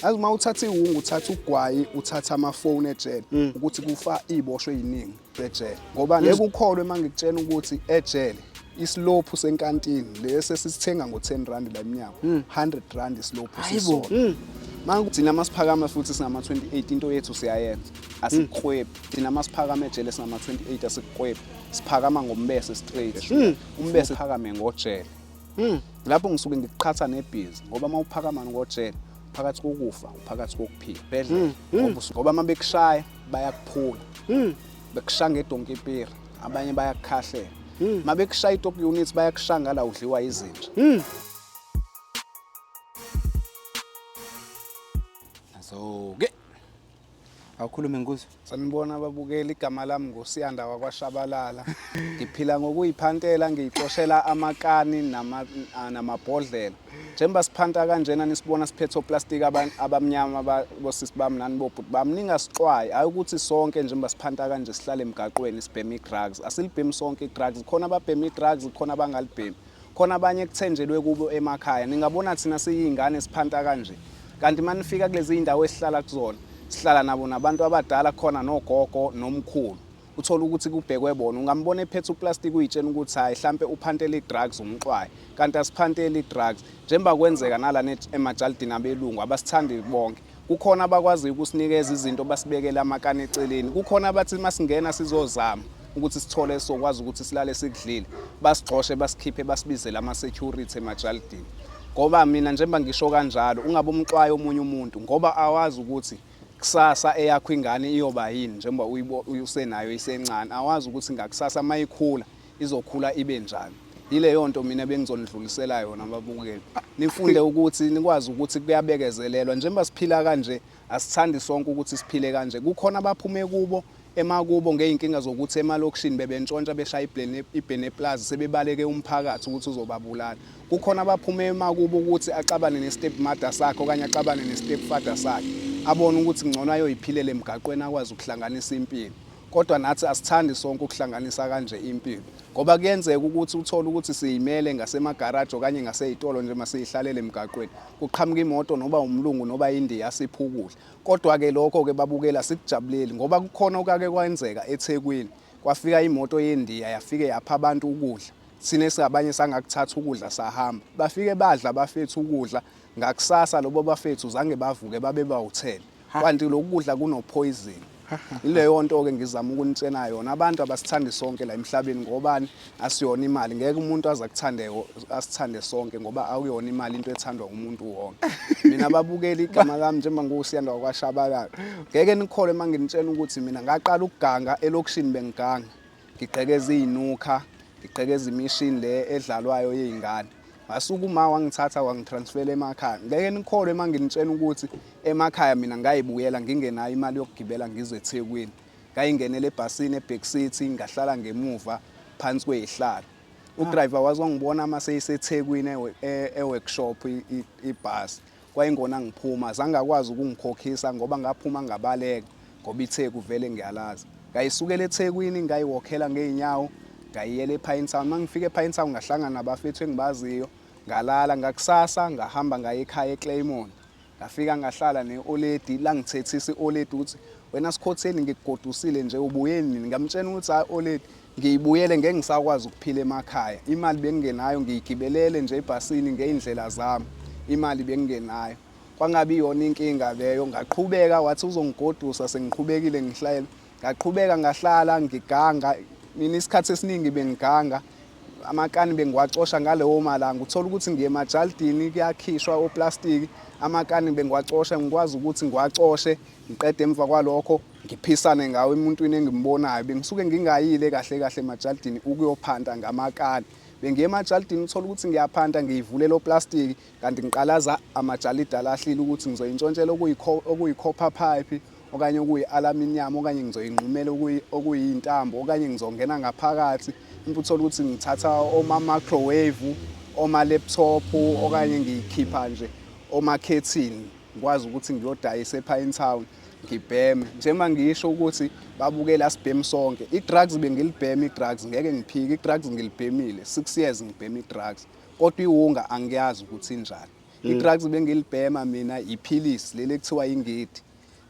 Yazi uma uthatha iwungu, uthatha ugwayi, uthatha amafoni ejele, ukuthi kufa iy'boshwe ey'ningi ejele. Ngoba ngeke ukholwe uma ngikutshena ukuthi ejele isilophu senkantini lesi esisithenga ngo-10 rand la emnyango, 100 rand isilophu sisodwa. Uma thina masiphakama futhi singama-28, into yethu siyayenza, asikuqwebi. Thina masiphakama ejele singama-28, asikuqwebi, siphakama ngombese straight. Umbese phakame ngojele. Lapho ngisuke ngikuqhatha nebhizi, ngoba uma uphakama ngojele phakathi kokufa uphakathi kokuphila. Bhedlela ngoba uma bekushaya bayakuphula. Bekushaya ngedonkipiri, abanye bayakukhahlela. Uma bekushaya i-top unit bayakushaya ngala udliwa izinja. So-ke awukhulume ngikuzwe. Sanibona ababukeli, igama lami nguSiyanda wakwaShabalala. Ngiphila ngokuyiphantela, ngiyicoshela amakani namabhodlela. Njengoba siphanta kanjena nisibona siphethe oplastiki abamnyama bosisi bami nani bobhuti bami, ningasixwayi. Hayi ukuthi sonke njengoba siphanta kanje sihlale emgaqweni sibhema i-drugs. Asilibhemi sonke i-drugs. Khona ababhema i-drugs, khona abangalibhemi. Khona abanye ekuthenjelwe kubo emakhaya. Ningabona thina siyiy'ngane siphanta kanje. Kanti uma nifika kulezi iy'ndawo esihlala kuzona, sihlala nabo nabantu abadala, khona nogogo nomkhulu. Uthole ukuthi kubhekwe bona. Ungambona ephethe uplastiki uyitshena ukuthi hhayi hlampe uphantela i-drugs umxwayi. Kanti asiphanteli i-drugs. Njengoba kwenzeka nalana emajalidini abelungu, abasithandi bonke. Kukhona abakwaziyo ukusinikeza izinto basibekele amakani eceleni. Kukhona abathi masingena sizozama ukuthi sithole sokwazi ukuthi silale sikudlile, basigxoshe basikhiphe basibizele ama-security emajalidini. Ngoba mina njengoba ngisho kanjalo, ungabe umxwaye omunye umuntu ngoba awazi ukuthi kusasa eyakho ingane iyoba yini njengoba usenayo isencane. Awazi ukuthi ngakusasa mayikhula izokhula ibe njani. Yileyo nto mina bengizonidlulisela yona ababukeli. Nifunde ukuthi nikwazi ukuthi kuyabekezelelwa. Njengoba siphila kanje, asithandi sonke ukuthi siphile kanje. Kukhona abaphume kubo emakubo ngey'nkinga zokuthi emalokishini bebentshontsha beshaya ibhene plaza, sebebaleke umphakathi ukuthi uzobabulala. Kukhona abaphume emakubo ukuthi axabane ne-step mother sakhe okanye axabane ne-step father sakhe, abone ukuthi ngcono ayoyiphilela emgaqweni akwazi ukuhlanganisa impilo. Kodwa nathi asithandi sonke ukuhlanganisa kanje impilo, ngoba kuyenzeka ukuthi uthole ukuthi siyimele ngasemagaraji okanye ngasey'tolo nje masiyihlalele emgaqweni, kuqhamuka imoto noba umlungu noba indiya asiphe ukudla. Kodwa-ke lokho-ke babukela sikujabuleli, ngoba kukhona okake kwenzeka eThekwini, kwafika imoto yendiya yafike yapha abantu ukudla. Thina esingabanye sangakuthatha ukudla sahamba. Bafike badla bafethu ukudla, ngakusasa lobo bafethu zange bavuke babe bawuthele. Kanti lokhu kudla kunopoison. Ileyo nto-ke ngizama ukunitshena yona. Abantu abasithandi sonke la emhlabeni ngobani? Asiyona imali. Ngeke umuntu aze akuthande asithande sonke ngoba akuyona imali into ethandwa umuntu wonke. Mina babukeli igama lami njengoba nguSiyanda wakwaShabalala. Ngeke nikholwe uma nginitshena ukuthi mina ngaqala ukuganga elokishini bengiganga. Ngigqekeza iy'nukha, ngigqekeza imishini le edlalwayo yey'ngane. Ngasuka uma wangithatha wangitransfera emakhaya. Ngeke nikholwe uma nginitshena ukuthi emakhaya mina ngayibuyela ngingenayo imali yokugibela ngize eThekwini. Ngayingenela ebhasini eBack City ngahlala ngemuva phansi kwey'hlalo. Udriver waze wangibona uma seyiseThekwini e-workshop ibhasi. Kwayingona ngiphuma, zange akwazi ukungikhokhisa ngoba ngaphuma ngabaleka ngoba iTheku vele ngiyalazi. Ngayisukela eThekwini ngayiwokhela ngey'nyawo ngayiyela ePinetown. Uma ngifika ePinetown ngahlangana nabafethu engibaziyo ngalala. Ngakusasa ngahamba ngaya ekhaya eClaymont. Ngafika ngahlala ne-oledi, langithethisa i-oledi ukuthi wena Sikhotheni ngikugodusile nje ubuye nini? Ngamtshela ukuthi hhayi oledi ngiyibuyele ngeke ngisakwazi ukuphila emakhaya. Imali bengingenayo ngiyigibelele nje ebhasini ngey'ndlela zami. Imali bengingenayo. Kwangabi iyona inkinga leyo. Ngaqhubeka wathi uzongigodusa sengiqhubekile ngihlele. Ngaqhubeka ngahlala ngiganga. Mina isikhathi esiningi bengiganga. Amakani bengiwacosha ngalewo malanga. Uthola ukuthi ngiye emajalidini kuyakhishwa oplastiki, amakani bengiwacosha ngikwazi ukuthi ngiwacoshe ngiqede emva kwalokho ngiphisane ngawo emuntwini engimbonayo. Bengisuke ngingayile kahle kahle emajalidini ukuyophanta ngamakani. Bengiye emajalidini uthola ukuthi ngiyaphanta ngiyivulela oplastiki kanti ngiqalaza amajalidi alahlile ukuthi ngizoyintshontshela okuyi-copper pipe okanye okuyi-aluminium okanye ngizoyinqumela okuyintambo okanye ngizongena ngaphakathi impe uthole ukuthi ngithatha oma-microwave, oma-laptop okanye ngiyikhipha nje omakhethini ngikwazi ukuthi ngiyodayisa ePinetown ngibheme. Njengoba ngisho ukuthi babukele asibhemi sonke. I-drugs bengilibhema i-drugs ngeke ngiphike, i-drugs ngilibhemile 6 years ngibhema i-drugs kodwa iwunga angiyazi ukuthi injani. I-drugs bengilibhema mina iphilisi leli ekuthiwa ingidi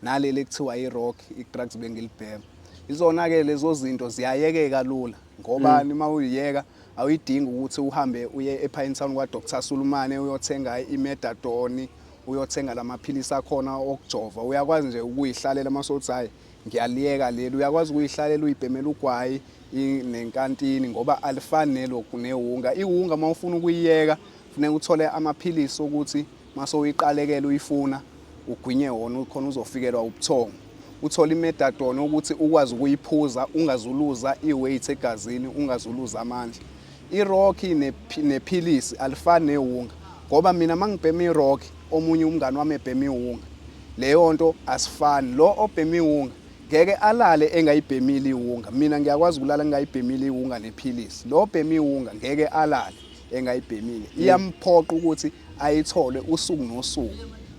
naleli ekuthiwa i-rock, i-drugs bengilibhema. Izona-ke lezo zinto ziyayekeka lula ngobani uma uyiyeka awuyidingi ukuthi uhambe uye ePinetown kwa-Dr Sulumane uyothenga i-methadone, uyothenga lamaphilisi akhona okujova. Uyakwazi nje ukuyihlalela uma sothi hhayi ngiyaliyeka leli, uyakwazi ukuyihlalela uyibhemela ugwayi nenkantini ngoba alifani nelokhu newunga. Iwunga uma ufuna ukuyiyeka funeka uthole amaphilisi okuthi mase uyiqalekela uyifuna ugwinye wona khona uzofikelwa ubuthongo. Uthole imethadone ukuthi ukwazi ukuyiphuza ungazuluza i-weight egazini, ungazuluza amandla. I-rock nephilisi alifani newunga ngoba mina uma ngibhema i-rock omunye umngani wami ebhema iwunga, leyo nto asifani. Lo obhema iwunga ngeke alale engayibhemile iwunga, mina ngiyakwazi ukulala ngingayibhemile iwunga nephilisi. Lo obhema iwunga ngeke alale engayibhemile, iyamphoqa ukuthi ayithole usuku nosuku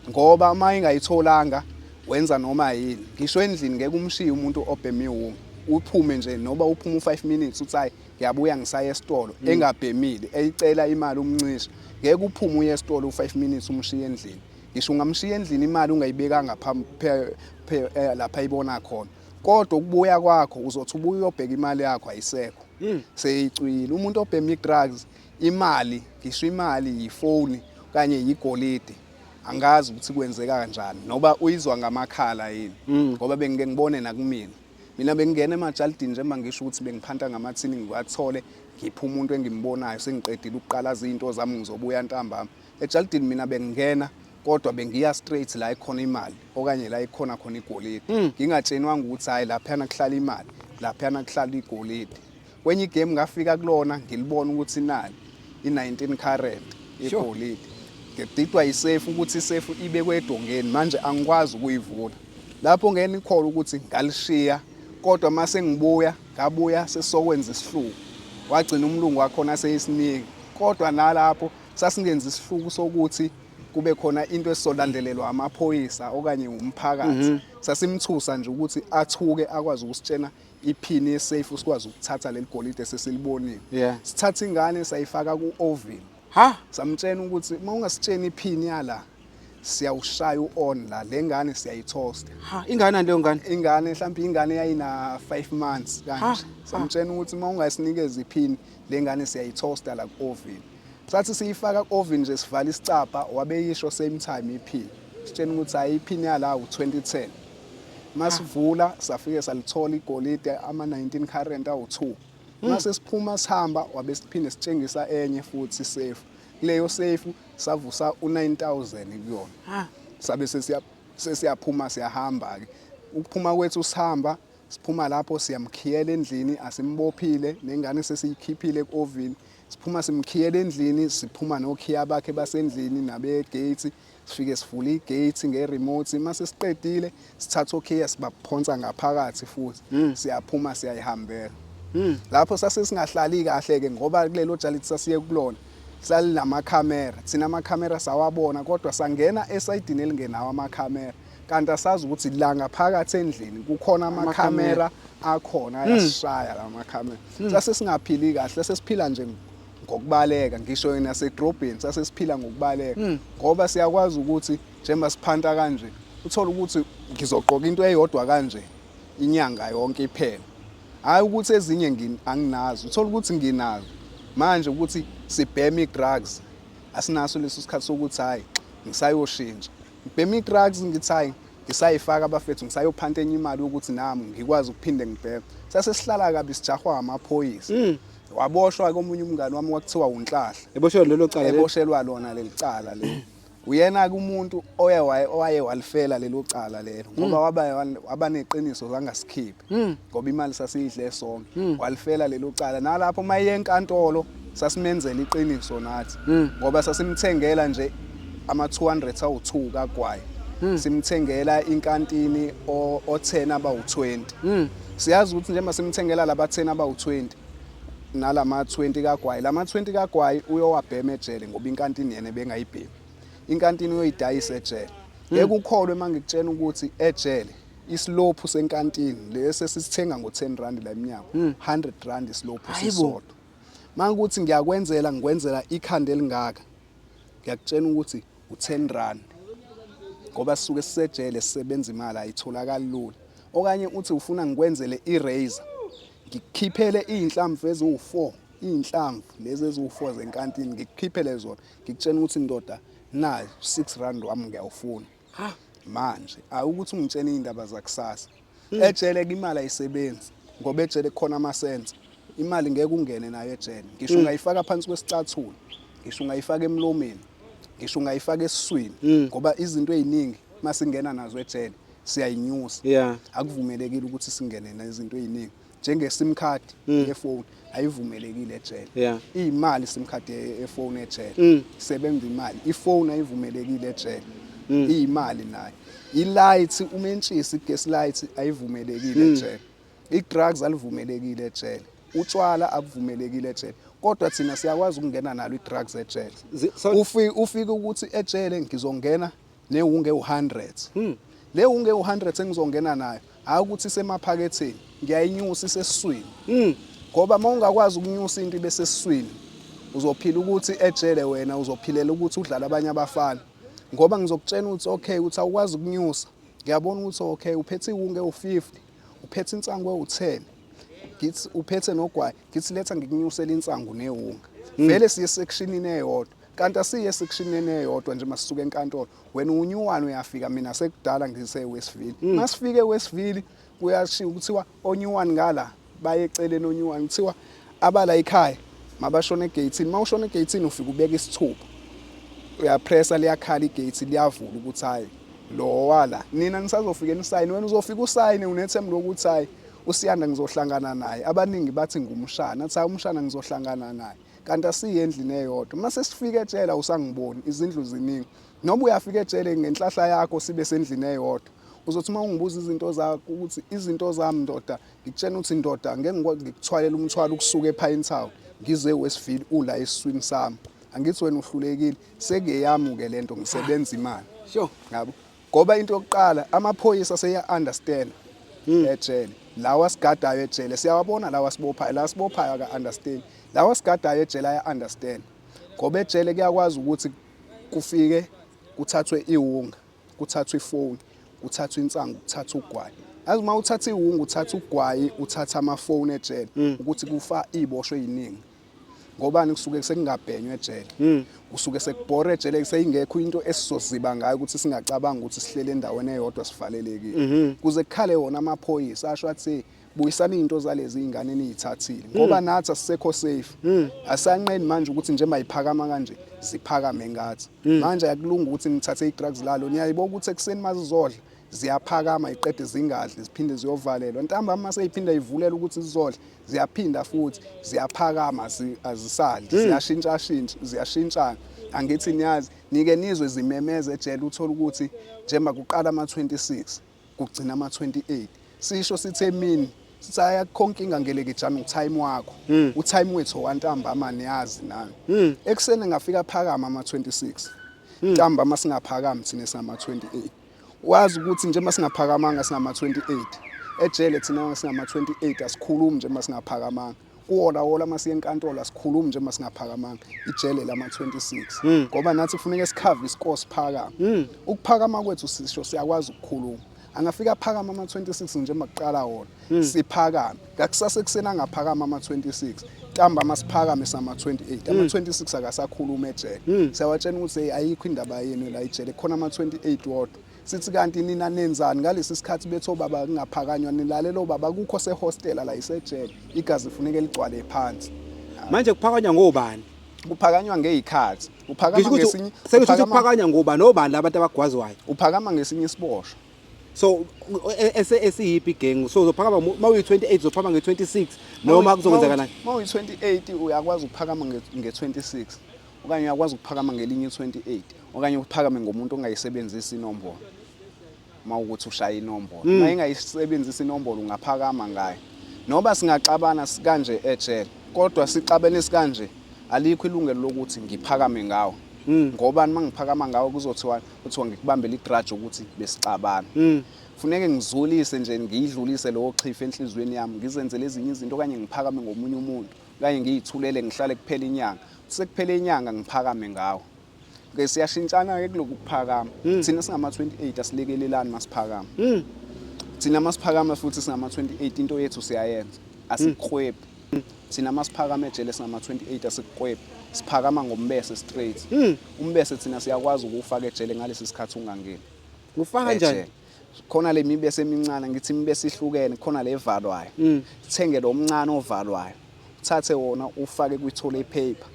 ngoba uma engayitholanga wenza noma yini. Ngisho endlini ngeke umshiye umuntu obhema iwunga, uphume nje noba uphume u-5 minutes uthi hayi ngiyabuya ngisaya esitolo engabhemile, eyicela imali umncisha, ngeke uphume uye esitolo u-5 minutes umshiye endlini. Ngisho ungamshiya endlini imali ungayibekanga lapha ayibona khona, kodwa ukubuya kwakho uzothi ubuya uyobheka imali yakho ayisekho, seyicwile. Umuntu obhema i-drugs imali, ngisho imali yifoni okanye yigolide, angazi ukuthi kwenzeka kanjani noba uyizwa ngamakhala yini, ngoba bengike ngibone nakumina. Mina bengingena emajalidini njengoba ngisho ukuthi bengiphanta ngamathini ngiwathole, ngiphe umuntu engimbonayo sengiqedile ukuqalaza izinto zami ngizobuya ntambama. Ejalidini mina bengingena kodwa bengiya straight la ikhona imali okanye la ikhona khona igolide, ngingatshenwanga ukuthi hayi laphayana kuhlala imali, laphayana kuhlala igolide. Kwenye igame ngafika kulona ngilibona ukuthi nali i-19 carat igolide, ngididwa yisefu ukuthi isefu ibekwe edongeni, manje angikwazi ukuyivula. Lapho ngeke nikholwe ukuthi ngalishiya, kodwa uma sengibuya ngabuya sesokwenza isihluku, wagcina umlungu wakhona seyisinika. Kodwa nalapho sasingenza isihluku sokuthi kube khona into esizolandelelwa amaphoyisa okanye umphakathi. Sasimthusa nje ukuthi athuke akwazi ukusitshena iphini yesafe sikwazi ukuthatha leli golide sesilibonile. Sithatha ingane sayifaka ku-oven. Ha? Samtshena ukuthi uma ungasitsheni iphini yala siyawushaya u-on la, le ngane siyayithosta. Ha, ingane leyo ngane? Ingane mhlawumbe ingane yayina 5 months kanje. Samtshena ukuthi uma ungasinikeza iphini le ngane siyayithosta la ku-oven. Sathi siyifaka ku-oven nje sivala isicabha, wabeyisho same time iphini. Sitshena ukuthi hayi iphini yala u-2010. Masivula safike salithola igolide ama-19 carat awu-2. Mase siphuma sihamba wabe siphinde sitshengisa enye futhi safe. Kuleyo safe savusa u-9000 kuyona. Sabe sesiyaphuma siyahamba-ke. Ukuphuma kwethu sihamba siphuma lapho siyamkhiyela endlini, asimbophile nengane sesiyikhiphile ku-oven. Siphuma simkhiyela endlini, siphuma nokhiya bakhe basendlini nabe-gate, sifike sivule i-gate nge-remote. Mase siqedile sithatha okhiya sibaphonsa ngaphakathi futhi, siyaphuma siyayihambela. Lapho sase singahlali kahle-ke ngoba kulelo jalidi sasiye kulona salinamakhamera. Thina amakhamera sawabona kodwa sangena esayidini elingenawo amakhamera, kanti asazi ukuthi la ngaphakathi endlini kukhona amakhamera akhona ayasishaya la makhamera. Sase singaphili kahle, sesiphila nje ngokubaleka, ngisho nasedrobheni sase siphila ngokubaleka, ngoba siyakwazi ukuthi njengoba siphanta kanje uthole ukuthi ngizogqoka into eyodwa kanje inyanga yonke iphela. Hhayi ukuthi ezinye anginazo, uthole ukuthi nginazo. Manje ukuthi sibheme i-drugs, asinaso leso sikhathi sokuthi hhayi ngisayoshintsha. Ngibheme i-drugs ngithi hhayi ngisayifaka abafethu, ngisayophanta enye imali yokuthi nami ngikwazi ukuphinde ngibheme. Sase sihlala kabi sijahwa amaphoyisa. Waboshwa-ke omunye umngani wami kwakuthiwa uNhlahla. Eboshelwa lelo cala lelo? Eboshelwa lona leli cala lelo. Uyena-ke umuntu owaye walifela lelo cala lelo ngoba waba neqiniso zangasikhiphi ngoba imali sasiyidle sonke. Walifela lelo cala, nalapho uma iye enkantolo sasimenzela iqiniso nathi ngoba sasimthengela nje ama-200 awu-2 kagwayi, simthengela inkantini o-10 abawu-20. Siyazi ukuthi njengoba simthengela laba 10 abawu-20 nalama 20 kagwayi, lama 20 kagwayi uyowabhema ejele ngoba inkantini yena ebengayibhemi. Inkantini uyoyidayisa ejele. Ngeke ukholwe uma ngikutshena ukuthi ejele isilophu senkantini lesi esisithenga ngo-10 rand la emnyango, 100 rand isilophu sisodwa. Uma kuthi ngiyakwenzela, ngikwenzela ikhanda elingaka, ngiyakutshena ukuthi U10 rand, ngoba sisuke sisejele, sisebenza, imali ayitholakali lula. Okanye uthi ufuna ngikwenzele i-razor, ngikukhiphele iy'nhlamvu eziwu-4, iy'nhlamvu lezi eziwu-4 zenkantini, ngikukhiphele zona, ngikutshena ukuthi, ndoda, nayo 6 rand wami ngiyawufuna manje. Awukuthi ungitshene iy'ndaba zakusasa. Ejele ke imali ayisebenzi, ngoba ejele kukhona amasense. Imali ngeke ungene nayo ejele, ngisho ungayifaka phansi kwesicathulo, ngisho ungayifaka emlomeni, ngisho ungayifaka esiswini, ngoba izinto ey'ningi masingena nazo ejele siyayinyusa. Akuvumelekile ukuthi singene nezinto ey'ningi njenge-sim card yefoni, ayivumelekile ejele. Iyimali i-sim card yefoni ejele, isebenza imali. Ifoni ayivumelekile ejele, iyimali nayo. I-light, umentshisi, i-gas light ayivumelekile ejele. I-drugs alivumelekile ejele, utshwala abuvumelekile ejele, kodwa thina siyakwazi ukungena nalo i-drugs ejele. Ufike ukuthi ejele ngizongena newunge u-100, le wunge u-100 engizongena nayo, hayi ukuthi isemaphaketheni, ngiyayinyusa, isesiswini, ngoba uma ungakwazi ukunyusa into ibe sesiswini, uzophila ukuthi ejele wena uzophilela ukuthi udlale abanye abafana, ngoba ngizokutshela ukuthi okay, uthi awukwazi ukunyusa, ngiyabona ukuthi okay, uphethe iwunge u-50, uphethe insangu ewu-10, ngithi uphethe nogwayi, ngithi letha ngikunyusele insangu newunga. Vele siye sectionini eyodwa, kanti asiye sectionini eyodwa nje. Masisuka enkantolo, wena unyuwane uyafika, mina sekudala ngise Westville. Masifike eWestville, kuyashiwo, kuthiwa onyuwane ngala baye eceleni, onyuwane kuthiwa abala ekhaya mabashona egate. Mawushona egate, ufika ubeka isithupha, uyapressa, liyakhala igate, liyavula ukuthi hayi, lo wala nina nisazofika enisayini. Wena uzofika usayine, unethemba lokuthi hayi, uSiyanda ngizohlangana naye. Abaningi bathi ngumshana, athi hayi, umshana ngizohlangana naye, kanti asiye endlini eyodwa. Mase sifika ejele usangiboni, izindlu ziningi. Noma uyafika ejele ngenhlahla yakho sibe sendlini eyodwa, uzothi uma ungibuza izinto zakho ukuthi izinto zami, ndoda, ngikutshena ukuthi, ndoda, ngeke ngikuthwalele umthwalo ukusuka ePinetown ngize eWestville ula esiswini sami. Angithi wena uhlulekile, sekuyeyami-ke lento, ngisebenza imali. Ngabo ngoba into yokuqala, amaphoyisa seya-understand ejele. Lawa sigadayo ejele siyawabona, lawa sibophayo, la sibophayo aka-understand, lawa sigadayo ejele aya-understand, ngoba ejele kuyakwazi ukuthi kufike kuthathwe iwunga, kuthathwe ifoni, kuthathwe insangu, kuthathwe ugwayi. Yazi, uma uthatha iwunga, uthatha ugwayi, uthatha amafoni ejele, ukuthi kufa iy'boshwe ey'ningi. Ngobani? Kusuke sekungabhenywa ejele, kusuke sekubhora ejele, seyingekho into esizoziba ngayo ukuthi singacabanga ukuthi sihlele endaweni eyodwa sivalelekile, kuze kukhale wona amaphoyisa asho athi, buyisani izinto zalezi iy'ngane eniyithathile, ngoba nathi asisekho safe, asanqeni manje ukuthi nje mayiphakama kanje ziphakame ngathi. Manje akulunga ukuthi nithathe i-drugs lalo, niyayiboka ukuthi ekuseni mazizodla ziyaphakama, iqede zingadli, ziphinde ziyovalelwa. Ntambama mase yiphinde ivulele ukuthi zizodla, ziyaphinda futhi ziyaphakama, azisadli, ziyashintsha-shintsha, ziyashintshana. Angithi niyazi, nike nizwe zimemeza ejele, uthole ukuthi njengoba kuqala ama-26 kugcina ama-28, sisho sithi emini, sithi hayi, akukho nkinga, ngelekejana utime wakho, utime wethu owantambama, niyazi nani. Ekuseni ngafika phakama ama-26, ntambama singaphakami thina singama-28. Wazi ukuthi njengoba singaphakamanga singama-28 ejele, thina singama-28 asikhulumi njengoba singaphakamanga kuwola wola. Masiye enkantolo asikhulumi njengoba singaphakamanga ijele lama-26, ngoba nathi kufuneka sikhave iscore, siphakame. Ukuphakama kwethu sisho siyakwazi ukukhuluma. Angafika aphakama ama-26 njengoba kuqala wona, siphakame ngakusasa ekuseni, angaphakama ama-26, ntambama siphakame sama-28. Ama-26 akasakhuluma ejele. Siyawatshela ukuthi hey, ayikho indaba yenu la ejele, khona ama-28 wodwa. Sithi kanti nina nenzani ngalesi sikhathi bethi obaba kungaphakanywa, nilalela obaba? Kukho sehostela la isejele, igazi funeke ligcwale phansi. Manje kuphakanywa ngobani? Kuphakanywa ngey'khathi, uphakama Ngisho ukuthi ngesinye sengisho ukuthi kuphakanywa ngobani, obani labantu abagwazwayo? Uphakama ngesinye isiboshwa. So esiyiphi gang? So uzophakama uma uyi-28, uzophakama nge-26, noma kuzokwenzakalani? Uma uyi-28 uyakwazi ukuphakama nge-26, okanye uyakwazi ukuphakama ngelinye i-28, okanye uphakame ngomuntu ongayisebenzisi inombolo. Uma ukuthi ushaya inombolo, uma ingayisebenzisi inombolo, ungaphakama ngayo. Noba singaxabana kanje ejele, kodwa sixabene sikanje, alikho ilungelo lokuthi ngiphakame ngawo. Ngobani? Uma ngiphakama ngawo kuzothiwa, kuthiwa ngikubambele igrudge ukuthi besixabana. Funeke ngizulise nje, ngiyidlulise lowo xhifa enhliziyweni yami, ngizenzele ezinye izinto, okanye ngiphakame ngomunye umuntu, okanye ngiyithulele, ngihlale kuphela inyanga. Sekuphele inyanga ngiphakame ngawo. Ke siyashintshana ke kuloku kuphakama. Thina singama 28 asilekelelani masiphakama. Thina masiphakama futhi singama 28 into yethu siyayenza. Asikuqwebi. Thina masiphakama ejele singama 28 asikuqwebi. Siphakama ngombese straight. Umbese thina siyakwazi ukuwufaka ejele ngalesi sikhathi ungangeni. Ufaka kanjani? Ejele. Khona le mibese emincane, ngithi imibese ihlukene, khona le evalwayo. Sithenge lo mncane ovalwayo. Uthathe wona ufake kwi-toilet paper.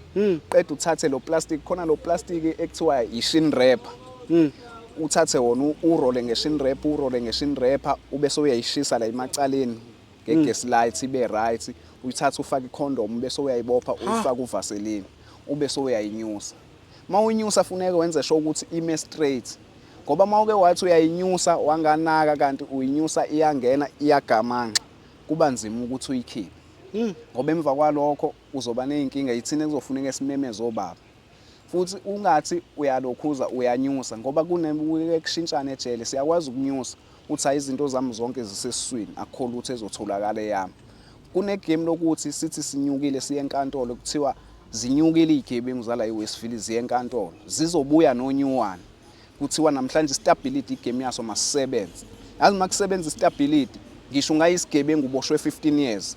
Qeda uthathe lo plastic, khona lo plastic ekuthiwa i-shin wrapper. Uthathe wona urole nge-shin wrapper, urole nge-shin wrapper, ube sewuyayishisa la emacaleni nge-gas light ibe right. Uyithathe ufake i-condom bese uyayibopha, uyifake uvaseline, ube sewuyayinyusa. Mawunyusa funeka wenze sure ukuthi ime straight. Ngoba mawuke wathi uyayinyusa wanganaka kanti uyinyusa iyangena iyagamanxa, kuba nzima ukuthi uyikhiphe. Ngoba emva kwalokho uzoba nezinkinga, yithina kuzofuneka simemeze obaba. Futhi ungathi uyalokhuza uyanyusa ngoba kunekushintshana ejele, siyakwazi ukunyusa uthi hayi izinto zami zonke zisesiswini, akukho lutho ezotholakala eyami. Kune-game lokuthi sithi sinyukile siye enkantolo, kuthiwa zinyukile iy'gebengu zala e-Westville ziye enkantolo, zizobuya nonyuwane. Kuthiwa namhlanje stability igame yaso masisebenze. Yazi uma kusebenza istability, ngisho ungayisigebengu uboshwe 15 years,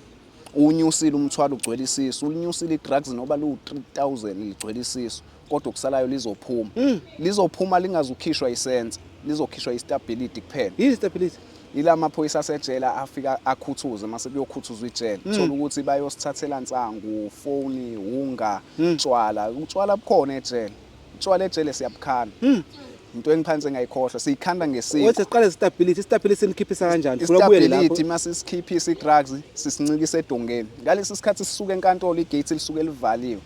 uwunyusile umthwalo ugcwele isisu, ulinyusile i-drugs noba liwu-3000 ligcwele isisu, kodwa okusalayo lizophuma. Lizophuma lingazukhishwa isense, lizokhishwa istability kuphela. Yini stability? Ila maphoyisa asejele afika akhuthuze mase kuyokhuthuzwa ijele. Thola ukuthi bayosithathela nsangu, foni, unga, tshwala. Utshwala bukhona ejele. Utshwala ejele siyabukhala. Into engiphansi engayikhohlwa, siyikhanda ngesiko. Othi siqale stability, stability sinikhiphisa kanjani? Funa ubuyele lapho. Istability masisikhiphisa i-drugs sisincikisa edongeni. Ngalesi sikhathi sisuka enkantolo igate lisuke livaliwe.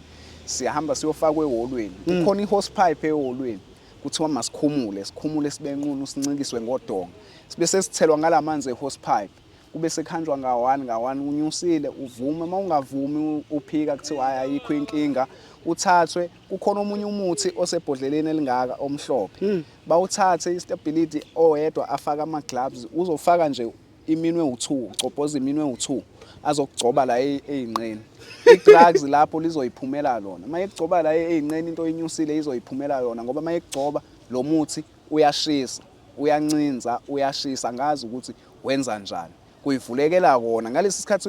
Siyahamba siyofakwa eholweni. Kukhona i-hose pipe eholweni. Kuthiwa masikhumule, sikhumule sibe nqunu sincikiswe ngodonga. Sibe sesithelwa ngalamanzi e-hose pipe. Kube sekuhanjwa nga-one nga-one, unyusile uvume, uma ungavumi uphika kuthiwa hayi ayikho inkinga, uthathwe. Kukhona omunye umuthi osebhodleleni elingaka omhlophe. Bawuthathe istability, oyedwa afake ama-gloves, uzofaka nje iminwe u2, ucobhoza iminwe u2, azokugcoba la eyinqeni. I-drugs lapho lizoyiphumela lona. Uma ekugcoba la eyinqeni into oyinyusile izoyiphumela yona, ngoba uma ekugcoba lo muthi uyashisa, uyancinza, uyashisa, ngazi ukuthi wenza njani. Kuyivulekela kona ngalesi sikhathi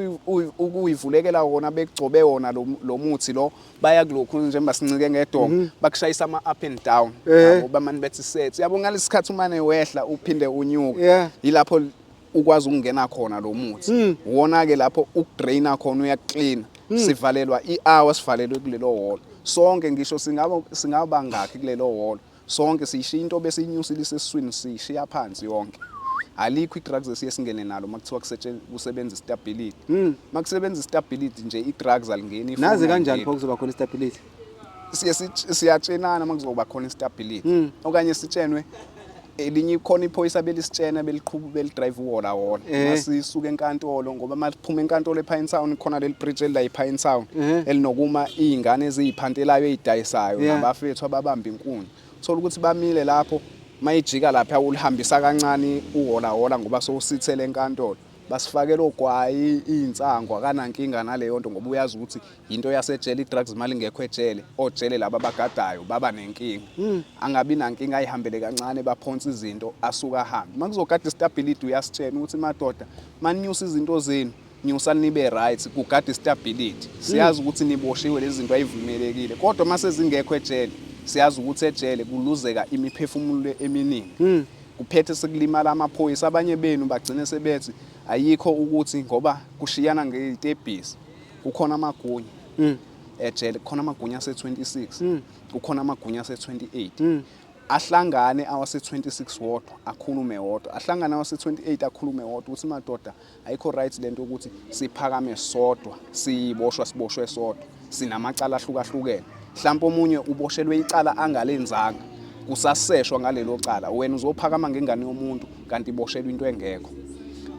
ukuyivulekela kona bekugcobe wona lo muthi lo, baya kulokhu njengoba sincike ngedonga, bakushayisa ama up and down. Yabo bamane bethi set, yabo ngalesi sikhathi umane wehla uphinde unyuka. Yilapho ukwazi ukungena khona lo muthi. Uwona ke lapho ukudraina khona, uyakuclean. Sivalelwa i-hour, sivalelwe kulelo hall sonke, ngisho singaba ngakhi kulelo hall sonke, siyishiya into bese inyusile isesiswini, siyishiya phansi yonke. Alikho i-drugs esiye singene nalo uma kuthiwa kusebenza istability. Uma kusebenza istability nje i-drugs alingeni, ifoni Nazi kanjani ayingeni. Pho kuzoba khona istability? Siye siyatshenana uma kuzoba khona istability, okanye sitshenwe elinye, khona iphoyisa belisitshena beliqhuba belidrive uwola wola. Masisuka enkantolo, ngoba masiphuma enkantolo ePine Town khona leli bridge elila ePine Town elinokuma izingane eziyiphantelayo ezidayisayo nabafethu ababamba inkunzi, thola ukuthi bamile lapho, mayijika lapha ulihambisa kancane uhola hola ngoba sowusithele enkantolo, basifakela ogwayi iy'nsangu. Akanankinga naleyo nto ngoba uyazi ukuthi yinto yasejele i-drugs, imali ingekho ejele, ojele laba abagadayo baba nenkinga. Angabi nankinga, ayihambele kancane, baphonse izinto, asuke ahambe. Uma kuzogada istability uyasitshena ukuthi madoda, maninyusa izinto zenu, nyusani nibe right, kugada istability. Siyazi ukuthi niboshiwe, lezi zinto ayivumelekile, kodwa uma sezingekho ejele, siyazi ukuthi ejele kuluzeka imiphefumulo eminingi, kuphethe sekulimala amaphoyisa, abanye benu bagcine sebethi ayikho ukuthi ngoba kushiyana ngey'tebhisi. Kukhona amagunya ejele, kukhona amagunya ase-26, kukhona amagunya ase-28. Ahlangane awase-26 wodwa akhulume wodwa, ahlangane awase-28 akhulume wodwa ukuthi madoda, ayikho right lento ukuthi siphakame sodwa, siboshwa, siboshwe sodwa, sinamacala ahlukahlukene. Mhlawumbe omunye uboshelwe icala angalenzanga, kusaseshwa ngalelo cala, wena uzophakama ngengane yomuntu kanti iboshelwe into engekho.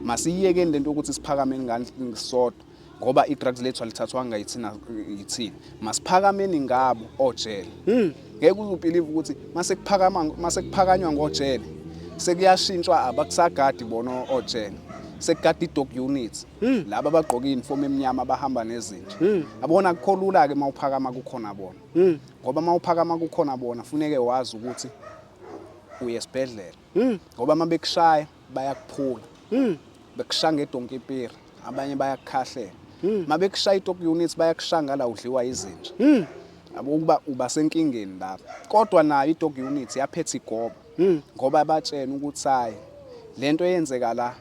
Masiyiyekeni lento yokuthi siphakame ngane sodwa ngoba i-drugs lethu alithathwanga yithina, yithina. Masiphakameni ngabo ojele. Ngeke uze ubelieve ukuthi mase kuphakama, mase kuphakanywa ngojele, sekuyashintshwa, abakusagadi bona ojele. Sekukade i-dog unit, laba abagqoke i-uniform emnyama bahamba nezinja. Yabona kukho lula-ke uma uphakama kukhona bona, ngoba uma uphakama kukhona bona funeke wazi ukuthi uye esibhedlela, ngoba uma bekushaya bayakuphula, bekushaya ngedonkipiri, abanye bayakukhahlela. Uma bekushaya i-dog unit bayakushaya ngala udliwa izinja. Yabo ukuba uba senkingeni lapho. Kodwa nayo i-dog unit yaphethe igoba, ngoba batshena ukuthi hayi, lento eyenzeka la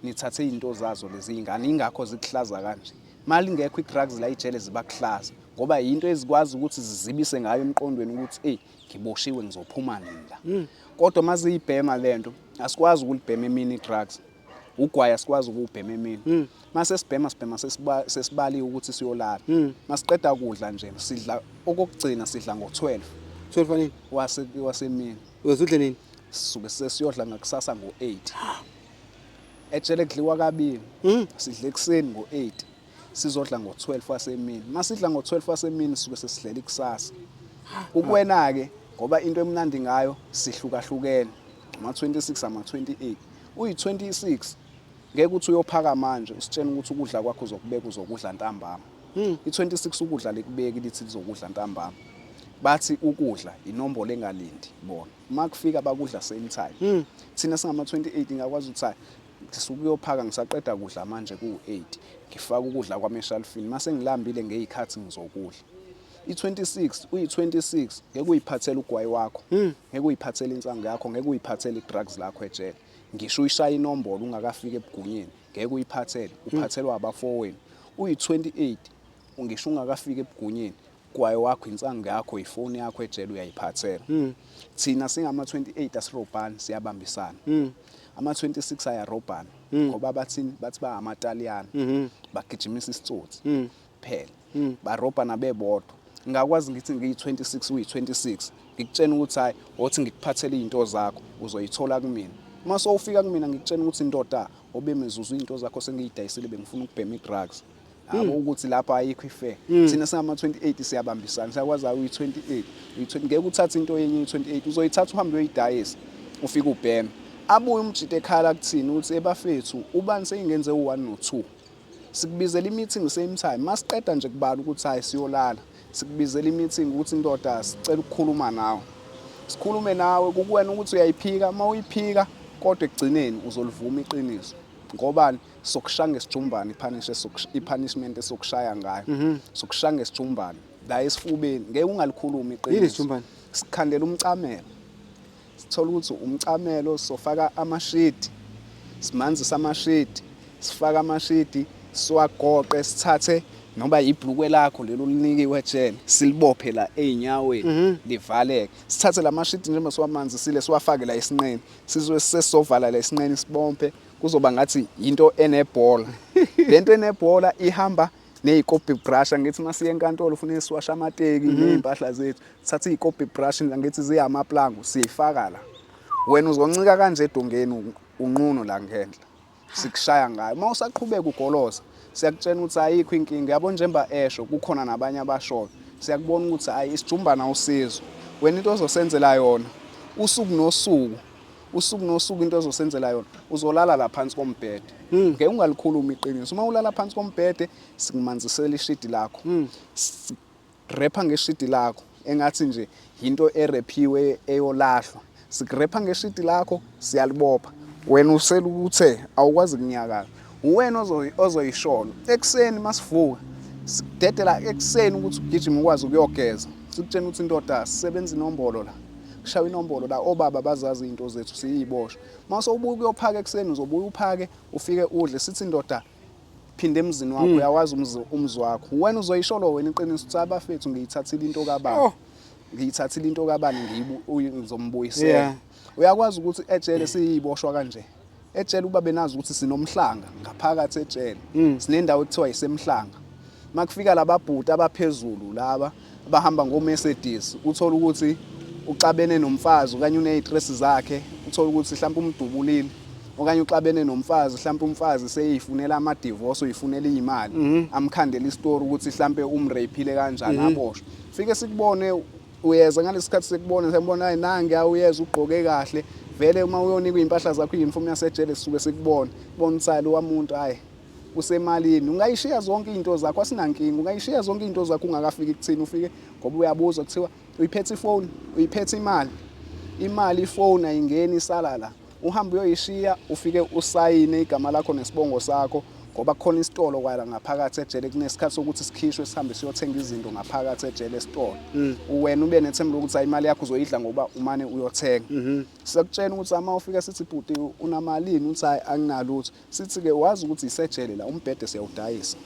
nithathe izinto zazo lezi ingane, ingakho zikuhlaza kanje. Mali ingekho i-drugs la ijele zibakuhlaza, ngoba yinto ezikwazi ukuthi zizibise ngayo emqondweni ukuthi ey, ngiboshiwe, ngizophuma nini la. Kodwa maziyibhema lento, asikwazi ukulibhema emini i-drugs. Ugwayi asikwazi ukuwubhema emini. Mase sibhema sibhema sesibaliwe ukuthi siyolala. Masiqeda kudla nje sidla okokugcina, sidla ngo-12. 12 anini? Wasemini. Uyozudle nini? Sisuke sesiyodla ngakusasa ngo-8. Ejele kudliwa kabili. Sidla ekuseni ngo-8, sizodla ngo-12 wasemini. Masidla ngo-12 wasemini sisuke sesidlela ikusasa. Kukwena-ke ngoba into emnandi ngayo sihlukahlukene, ama-26, ama-28. Uyi-26 ngeke uthi uyophaka manje usitshena ukuthi ukudla kwakho uzokubeka uzokudla ntambama. I-26 ukudla likubeki lithi lizokudla ntambama. Bathi ukudla inombolo engalindi bona. Uma kufika bakudla same time. Thina singama-28 ngakwazi ukuthi hayi, ngisuke uyophaka ngisaqeda kudla manje ku-8, ngifaka ukudla kwami eshalufini, mase ngilambile ngey'khathi ngizokudla. I-26 uyi-26 ngeke uyiphathele ugwayi wakho, ngeke uyiphathele insangu yakho, ngeke uyiphathele i-drugs lakho ejele. Ngisho uyishaya inombolo ungakafiki ebugunyeni, ngeke uyiphathele, uphathelwa abafowenu. Uyi-28 ngisho ungakafiki ebugunyeni, ugwayi wakho, insangu yakho, ifoni yakho ejele uyayiphathela. Thina singama-28 asirobhani, siyabambisana. Ama-26 ayarobhana, ngoba bathini? Bathi ba amaTaliyane, bagijimisa isitsotsi phela, barobhana bebodwa. Ngakwazi ngithi ngiyi-26 uyi-26, ngikutshena ukuthi hayi, othi ngikuphathele izinto zakho uzoyithola kumina. Uma sowufika kumina ngikutshena ukuthi ndoda obemizuzu izinto zakho sengiyidayisile, bengifuna ukubhema i-drugs. Yabo ukuthi lapha ayikho i-fair. Thina singama-28 siyabambisana, siyakwazi uyi-28, uyi-20 ngeke uthathe into yenye i-28, uzoyithatha uhambe uyoyidayisa, ufike ubheme. Abuye umjita ekhala kuthini ukuthi ebafethu ubani seyingenze u-1 no-2. Sikubizela i-meeting same time. Masiqeda nje kubala ukuthi hayi siyolala, sikubizela i-meeting ukuthi ndoda sicela ukukhuluma nawe. Sikhulume nawe kukuwena ukuthi uyayiphika, uma uyiphika kodwa ekugcineni uzolivuma iqiniso. Ngobani? Sokushaya ngesijumbane, i-punishment esokushaya ngayo. Sokushaya ngesijumbane la esifubeni, ngeke ungalikhulumi iqiniso. Yini isijumbane? Sikhandela umcamelo. Sithola ukuthi umcamelo sofaka amashidi, simanzisa amashidi, sifaka amashidi, siwagoqe, sithathe noma ibhlukwe lakho lelo linikiwe ejele, silibophe la ey'nyaweni, livaleke. Sithathe la mashidi njengoba siwamanzisile siwafake la esinqeni, sizwe sesizovala la esinqeni sibompe, kuzoba ngathi into enebhola. Lento enebhola ihamba ney'kopi brush. Angithi masiye enkantolo ufuneka siwashe amateki ney'mpahla zethu, sithathe iy'kopi brush ngithi ziyamaplango siyifaka la. Wena uzoncika kanje edongeni unqunu la ngenhla, sikushaya ngayo. Uma usaqhubeka ugoloza siyakutshena ukuthi ayikho inkinga. Yabo njengoba esho kukhona nabanye abashoyo, siyakubona ukuthi hayi isijumbana usizo. Wena into ozosenzela yona usuku nosuku, usuku nosuku into ozosenzela yona, uzolala la phansi kombhede. Ngeke ungalikhulumi iqiniso. Uma ulala phansi kombhede sikumanzisela ishidi lakho, sikurepha ngeshidi lakho engathi nje into erephiwe eyolahlwa. Sikurepha ngeshidi lakho, siyalibopha. Wena useluthe awukwazi kunyakaza. Uwena ozoyisholo ekuseni masivuka, sikudedela ekuseni ukuthi ugijime ukwazi ukuyogeza. Sikutshena ukuthi ndoda sisebenza inombolo la, kushaywa inombolo la, obaba bazazi izinto zethu siyiboshwa. Uma sowubuya ukuyophaka ekuseni uzobuya uphake ufike udle, sithi ndoda phinde emzini wakho, uyawazi umuzi wakho. Wena uzoyisholo wena iqiniso ukuthi abafethu ngiyithathile into kabani, ngiyithathile into kabani, ngizombuyisela. Uyakwazi ukuthi ejele siyiboshwa kanje. Ejele uba benazi ukuthi sinomhlanga ngaphakathi ejele, sinendawo ekuthiwa isemhlanga. Makufika lababhuti abaphezulu laba abahamba ngo-Mercedes, uthola ukuthi uxabene nomfazi okanye uney'stress zakhe, uthola ukuthi mhlawumbe umdubulile, okanye uxabene nomfazi, mhlawumbe umfazi seyifunela ama-divorce, uyifunela iy'mali, amkhandele isitori ukuthi mhlawumbe umraphile kanjani, aboshwe. Fike sikubone uyeza ngalesi sikhathi, sikubone siyabona hayi nange uyeza ugqoke kahle. Vele uma uyonikwa iy'mpahla zakho, i-uniform yasejele, sisuke sikubona, kubona ukuthi hayi, lowa muntu, hhayi, usemalini. Ungayishiya zonke iy'nto zakho, asinankinga. Ungayishiya zonke iy'nto zakho ungakafiki kuthina, ufike ngoba uyabuzwa kuthiwa uyiphethe ifoni, uyiphethe imali. Imali, ifoni ayingeni, isala la. Uhambe uyoyishiya, ufike usayine igama lakho nesibongo sakho, ngoba kukhona isitolo kwala ngaphakathi ejele. Kunesikhathi sokuthi sikhishwe sihambe siyothenga izinto ngaphakathi ejele esitolo. Wena ube nethemba lokuthi imali yakho uzoyidla ngoba umane uyothenga. Siyakutshela ukuthi uma ufika sithi, bhuti, unamalini? Uthi, hayi, anginalutho. Sithi-ke, wazi ukuthi isejele la, umbhede siyawudayisa,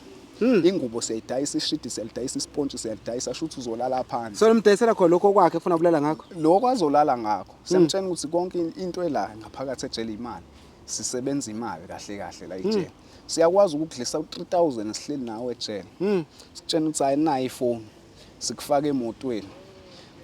ingubo siyayidayisa, ishidi siyalidayisa, isipontshi siyalidayisa, sho ukuthi uzolala phansi. So nimdayisela khona lokho kwakhe efuna ukulala ngakho? Lokho azolala ngakho. Siyamtshela ukuthi konke into ela ngaphakathi ejele imali, sisebenza imali kahle kahle la ejele. Siyakwazi ukukudlisa u-3000 sihleli nawe ejele. Sitshena ukuthi hayi, nayi ifoni, sikufaka emotweni,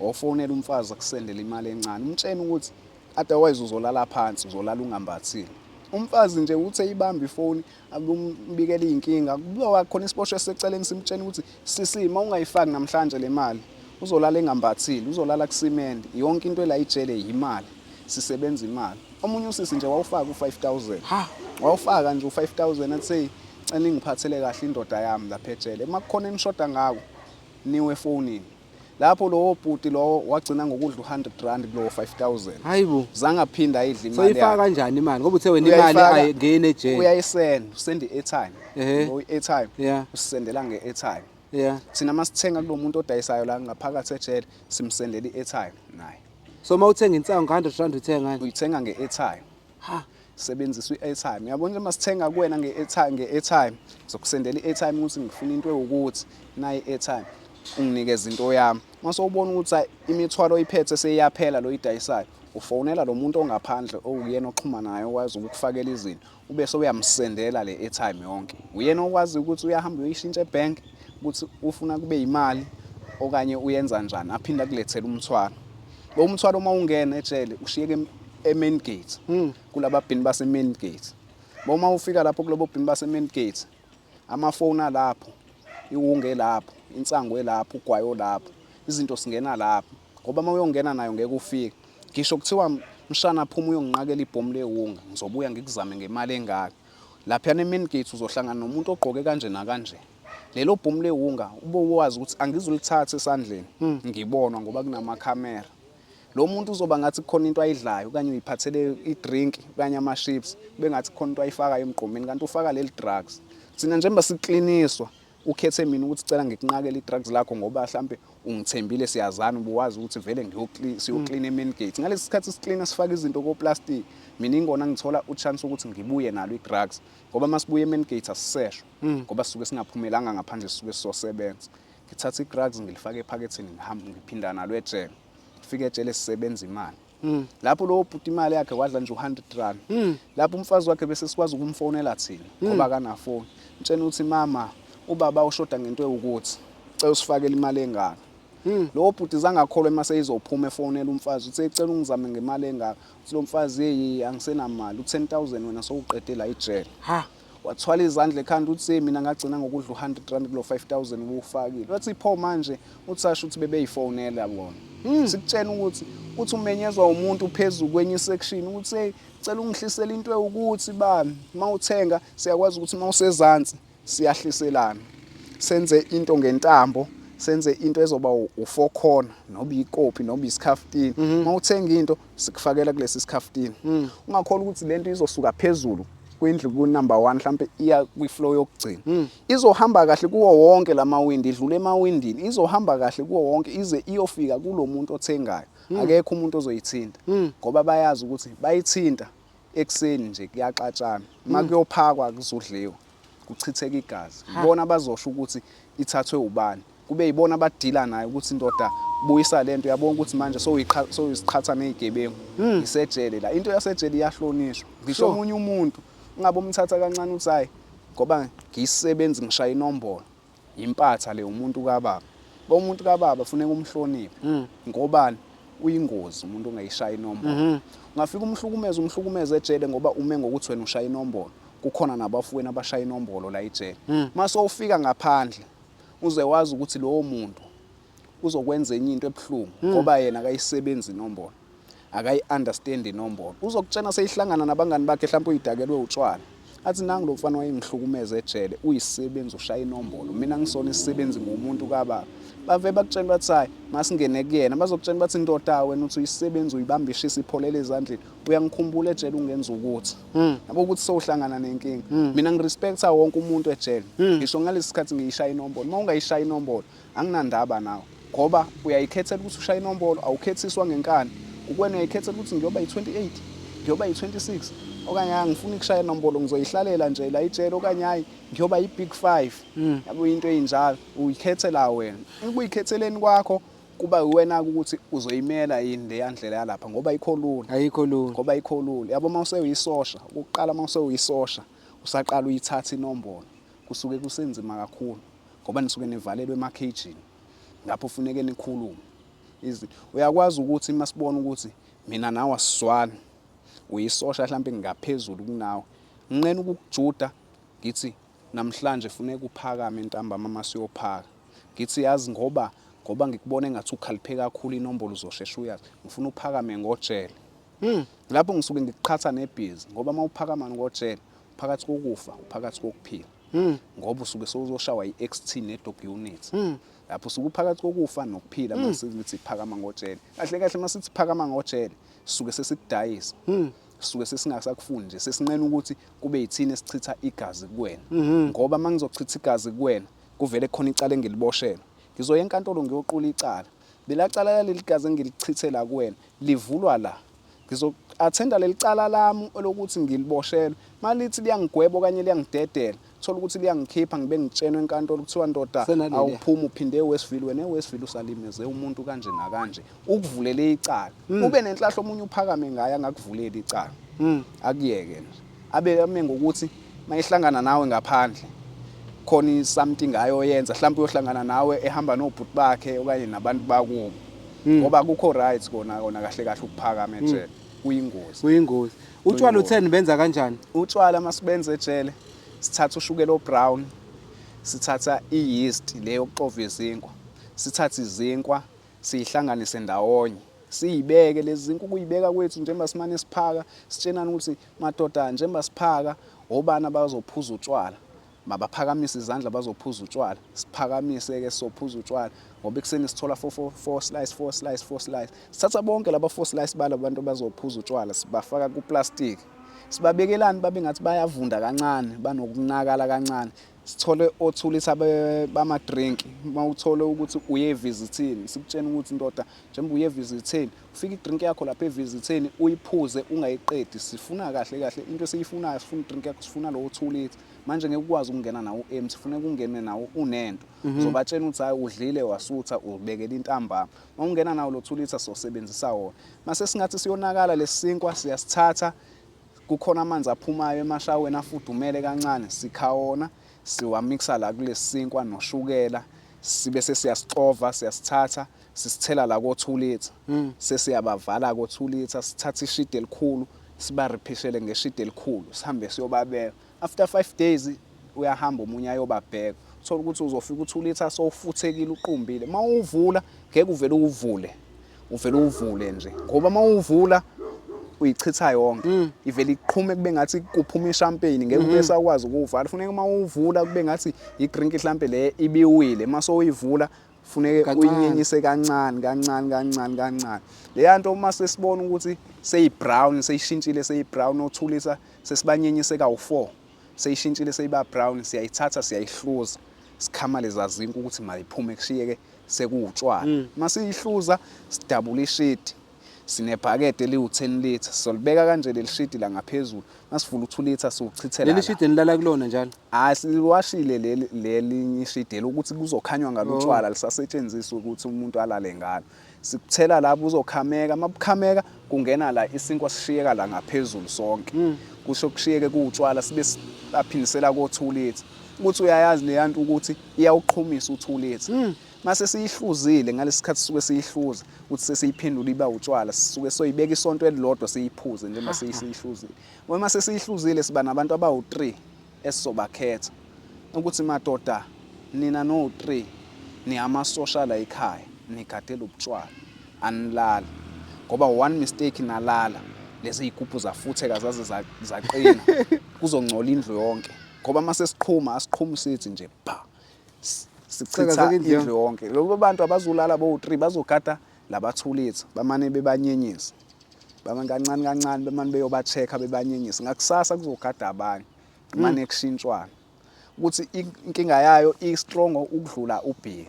ofonela umfazi akusendele imali encane, umtshene ukuthi otherwise uzolala phansi, uzolala ungambathile. Umfazi nje uthe ibamba ifoni, akumbikela iy'nkinga, kuba khona isiboshwa esiseceleni, simtshena ukuthi, sisi, uma ungayifaki namhlanje le mali, uzolala engambathile, uzolala kusimende. Yonke into ela ijele yimali, sisebenza imali. Omunye usisi nje wawufaka u-5000. Ha. Wawufaka nje u-5000, athi, cela ningiphathele kahle indoda yami lapha ejele, uma kukhona enishoda ngako, niwe efonini lapho. Lowo bhuti lowo wagcina ngokudla u-R100 kulowo 5000. Hayibo. Zange aphinda ayidla So imali ifaka yakhe. kanjani imali, ngoba uthe wena imali ayingeni ejele? Uyayisenda, usenda i-airtime. Lo i-airtime usisendela nge-airtime. Thina masithenga kulo muntu odayisayo la ngaphakathi ejele, simsendela i-airtime naye. So uma uthenga insangu nga-R100, uthenga ngani? Uyithenga nge-airtime. Ha. Sebenzisa i-airtime, yabona nje, masithenga kuwena nge-airtime, ngizokusendela i-airtime ukuthi ngifuna into ewukuthi, nayi i-airtime, unginikeza into yami. Mase ubona ukuthi hayi, imithwalo oyiphethe seyiyaphela, lo oyidayisayo, ufonela lo muntu ongaphandle owuyena oxhuma naye, okwazi ukukufakela izinto, ube sewuyamsendela le airtime yonke. Uyena okwazi ukuthi uyahamba uyoyishintsha ebhenki ukuthi ufuna kube imali okanye uyenza njani, aphinde akulethele umthwalo. Lo mthwalo uma ungena ejele ushiyeke e-main gate, kulaba bhini base-main gate. Uma ufika lapho kulobo bhini base-main gate, amafoni alapho, iwunge lapho, insangu elapho, ugwayo lapho, izinto singena lapho, ngoba uma uyongena nayo ngeke ufike. Ngisho kuthiwa, mshana, phuma uyonginqakela ibhomu lewunga, ngizobuya ngikuzame ngemali engaka, laphiyana e-main gate uzohlangana nomuntu ogqoke kanje nakanje, lelo bhomu lewunga ube wazi ukuthi angizulithatha esandleni ngibonwa ngoba kunamakhamera. Lo muntu uzoba ngathi kukhona into ayidlayo, okanye uyiphathele i-drink okanye ama-chips, kube ngathi kukhona into ayifakayo emgqomeni, kanti ufaka leli drugs. Thina njengoba sikliniswa, ukhethe mina ukuthi cela ngikunqakele i-drugs lakho ngoba mhlampe ungithembile, siyazana, ubuwazi ukuthi vele siyoklina e-main gate. Ngalesi sikhathi siklina, sifaka izinto ko-plastic, mina ingona ngithola u-chance ukuthi ngibuye nalo i-drugs, ngoba uma sibuye e-main gate asiseshwa, ngoba sisuke singaphumelanga ngaphandle, sisuke sizosebenza. Ngithatha i-drugs, ngilifake ephaketheni, ngihamba, ngiphinda nalo ejele. Fike ejele, sisebenza imali. Lapho lowo bhuti imali yakhe wadla nje u-R100. Lapho umfazi wakhe bese sikwazi ukumfonela thina, ngoba akanafoni, mtshena ukuthi, mama, ubaba ushoda ngento ewukuthi, cela usifakele imali engaka. Lowo bhuti zange akholwe. Uma seyizophuma efonela umfazi, uthi, cela ungizame ngemali engaka. Uthi lo mfazi, yeyi, angisenamali, u-10 000 wena sowuqede la ijele. Ha. Wathwala izandla ekhanda, uthi, "Hey, mina ngagcina ngokudla u-R100 kulo 5000 ubuwufakile." Wathi, pho manje uthi asho ukuthi bebeyifonela bona. Sikutshena ukuthi uthi umenyezwa umuntu phezu kwenye isection ukuthi, hey, cela ungihlisele into ewukuthi bani. Uma uthenga siyakwazi ukuthi uma usezansi siyahliselana, senze into ngentambo, senze into ezoba u-four corner noma ikopi noma isikhafutini. Uma uthenga into sikufakela kulesi sikhaftini. Ungakholwa ukuthi lento izosuka phezulu kwindlu ku-number 1, mhlampe iya kwi-floor yokugcina, izohamba kahle kuwo wonke lamawindi, idlule emawindini, izohamba kahle kuwo wonke ize iyofika kulo muntu othengayo. Akekho umuntu ozoyithinta, ngoba bayazi ukuthi bayithinta ekuseni nje kuyaxatshana, uma kuyophakwa kuzodliwa, kuchitheka igazi. Ibona bazosho ukuthi ithathwe ubani, kube yibona abadila nayo ukuthi, ndoda, buyisa lento. Uyabona ukuthi manje sowuyiqhatha ney'gebengu. Isejele la, into yasejele iyahlonishwa. Ngisho omunye umuntu ungabe umthatha kancane uthi, hayi, ngoba ngiyisisebenzi, ngishaya inombolo, impatha le, umuntu kababa. Ba umuntu kababa funeka umhloniphe. Ngobani? Uyingozi umuntu ongayishaya inombolo. Ungafika umhlukumeze, umhlukumeze ejele ngoba ume ngokuthi wena ushaya inombolo, kukhona nabafowenu abashaya inombolo la ejele. Mase ufika ngaphandle uze wazi ukuthi lowo muntu uzokwenza enye into ebuhlungu, ngoba yena akayisebenzi inombolo. Akayi-understand inombolo. Uzokutshena seyihlangana nabangani bakhe mhlawumbe uyidakelwe utshwala. Athi nangu lo mfana wayengihlukumeza ejele, uyisisebenzi ushaya inombolo. Mina ngisona isisebenzi ngumuntu kababa. Bave bakutshena bathi hayi masingene kuyena. Bazokutshena bathi ndoda wena uthi uyisisebenzi uyibamba ishisa ipholele ezandleni. Uyangikhumbula ejele ungenza ukuthi. Yabo ukuthi sowuhlangana nenkinga. Mina ngirespecta wonke umuntu ejele. Ngisho ngalesi sikhathi ngiyishaya inombolo. Uma ungayishaya inombolo anginandaba nawe. Ngoba uyayikhethela ukuthi ushaye inombolo, awukhethiswa ngenkani. Kukwena uyayikhethela ukuthi ngiyoba yi-28, ngiyoba yi-26 okanye hayi ngifuna ukushaya inombolo ngizoyihlalela nje la ijele okanye hayi ngiyoba yi-big five. Yabo into eyinjalo uyikhethela wena. Ukuyikhetheleni kwakho kuba uwena-ke ukuthi uzoyimela yini leya ndlela yalapha ngoba ayikho lula. Ayikho lula. Ngoba ayikho lula. Yabo uma usewuyisosha, okokuqala uma usewuyisosha usaqala uyithatha inombolo kusuke kusenzima kakhulu ngoba nisuke nivalelwe emakhejini lapho funeke nikhulume. Izinto uyakwazi ukuthi masibona ukuthi mina nawe asizwani uyisosha mhlawumbe ngingaphezulu kunawe nginqena ukukujuda ngithi namhlanje funeka uphakame ntambama masiyophaka ngithi yazi ngoba ngoba ngikubona engathi ukhaliphe kakhulu inombolo uzoshesha uyazi ngifuna uphakame ngojele. Lapho ngisuke ngikuqhatha nebhizi ngoba uma uphakama ngojele phakathi kokufa uphakathi kokuphila. Ngoba usuke sewuzoshawa i-XT ne-dog unit. Lapho usuke uphakathi kokufa nokuphila masithi phakama ngojele. Kahle kahle masithi phakama ngojele sisuke sesikudayisa. Sisuke sesingasakufuni nje sesinqena ukuthi kube yithina esichitha igazi kuwena. Ngoba mangizochitha igazi kuwena kuvele khona icala engiliboshelwe. Ngizoya enkantolo ngiyoqula icala. Lela cala laleli gazi engilichithela kuwena livulwa la. Ngizo-athenda leli cala lami elokuthi ngiliboshelwe. Malithi liyangigweba okanye liyangidedela, thola ukuthi liyangikhipha ngibe ngitshenwe enkantolo kuthiwa ndoda Senaleliya. awuphumi uphinde eWestville wena eWestville usalimeze umuntu kanje nakanje. Ukuvulele icala. Ube nenhlahla omunye uphakame ngaye angakuvuleli icala. Akuyeke nje. Abe ame ngokuthi mayehlangana nawe ngaphandle khona something ayoyenza mhlawumbe uyohlangana nawe ehamba nobhuti bakhe okanye nabantu bakubo. Ngoba akukho right kona kona kahle kahle ukuphakama ejele. Kuyingozi. Kuyingozi. Utshwala Kuyingozi. u-10 benza kanjani? Utshwala masibenze ejele sithatha ushukela obrown, sithatha i-yeast le yokuxova izinkwa, sithathe izinkwa siyihlanganise ndawonye. Siyibeke lezi zinkwa ukuyibeka kwethu njengoba simane siphaka sitshenana ukuthi madoda njengoba siphaka obani abazophuza utshwala. Mabaphakamise izandla bazophuza utshwala. Siphakamise ke sophuza utshwala ngoba ekuseni sithola 4 4 4 slice 4 slice 4 slice. Sithatha bonke laba 4 slice bala bantu abazophuza utshwala sibafaka kuplastic. Sibabekelani babe ngathi bayavunda kancane banokunakala kancane. Sithole othulisa bama drink mawuthole ukuthi uye visithini sikutshena ukuthi ndoda njengoba uye visithini ufika idrink yakho lapha evisithini uyiphuze ungayiqedi sifuna kahle kahle into esiyifunayo sifuna idrink yakho sifuna lowo 2 litre manje ngeke ukwazi ukungena nawo empty funeka ungene nawo unento uzobatshena ukuthi hayi udlile wasutha ubekela intambama uma ungena nawo lo 2 litre sosebenzisa wona mase singathi siyonakala lesinkwa siyasithatha kukhona amanzi aphumayo emashaweni afudumele kancane sikha wona siwamixa la kulesinkwa noshukela sibe sesiyasixova siyasithatha sisithela la ko 2 litre sesiyabavala ko 2 litre sithatha ishidi elikhulu sibariphishele ngeshidi elikhulu sihambe siyobabeka after 5 days uyahamba omunye ayobabheka uthola ukuthi uzofika u2 litre sowufuthekile uqumbile mawuvula ngeke uvele uvule uvele uvule nje ngoba mawuvula uyichitha yonke ivele iqhume kube ngathi kuphuma ishampeni ngeke ube sakwazi ukuwuvala funeka uma uvula kube ngathi i-drink mhlambe le ibiwile mase uyivula funeke Kancane. uyinyenyise kancane kancane kancane kancane leya nto uma sesibona ukuthi seyi-brown seyishintshile seyi-brown othulisa sesibanyenyise kawu-4 seyishintshile seyiba brown siyayithatha siyayihluza sikhama leza zinkwa ukuthi mayiphume kushiyeke sekuwutshwala masiyihluza sidabula ishidi sinebhakede eliwu-10 litre solibeka kanje leli shidi la ngaphezulu masivula u-2 litre siwuchithela Leli la. shidi enilala kulona njalo. Hayi siliwashile leli lelinye ishidi ukuthi kuzokhanywa ngalo utshwala lisasetshenziswa ukuthi umuntu alale ngalo. Sikuthela lapho uzokhameka mabukhameka kungena la isinkwa sishiyeka la ngaphezulu sonke. Kusho kushiyeke kuwutshwala sibe sibaphindisela ko 2 litre. Ukuthi uyayazi leya nto ukuthi iyawuqhumisa u2 litre. Mase siyihluzile ngalesikhathi sisuke siyihluza ukuthi sesiyiphendula iba utshwala sisuke soyibeka isonto elilodwa siyiphuze njengoba sesiyihluzile. Uma sesiyihluzile siba nabantu abawu-3 esisobakhetha ukuthi madoda nina no-3 niyamasosha la ekhaya nigadela ubutshwala anilali. Ngoba one mistake nalala lezi zigubhu zafutheka zaze zaqina, kuzongcola indlu yonke. Ngoba mase siqhuma asiqhumi sithi nje ba sichitha indlu yonke. Lokho bantu abazolala bowu-3 bazogada labathulitha bamane bebanyenyisa. Bamane kancane kancane bemane beyoba-check-a bebanyenyisa. Ngakusasa kuzogada abanye kumane kushintshwane. Ukuthi inkinga yayo i-strong ukudlula ubhiya.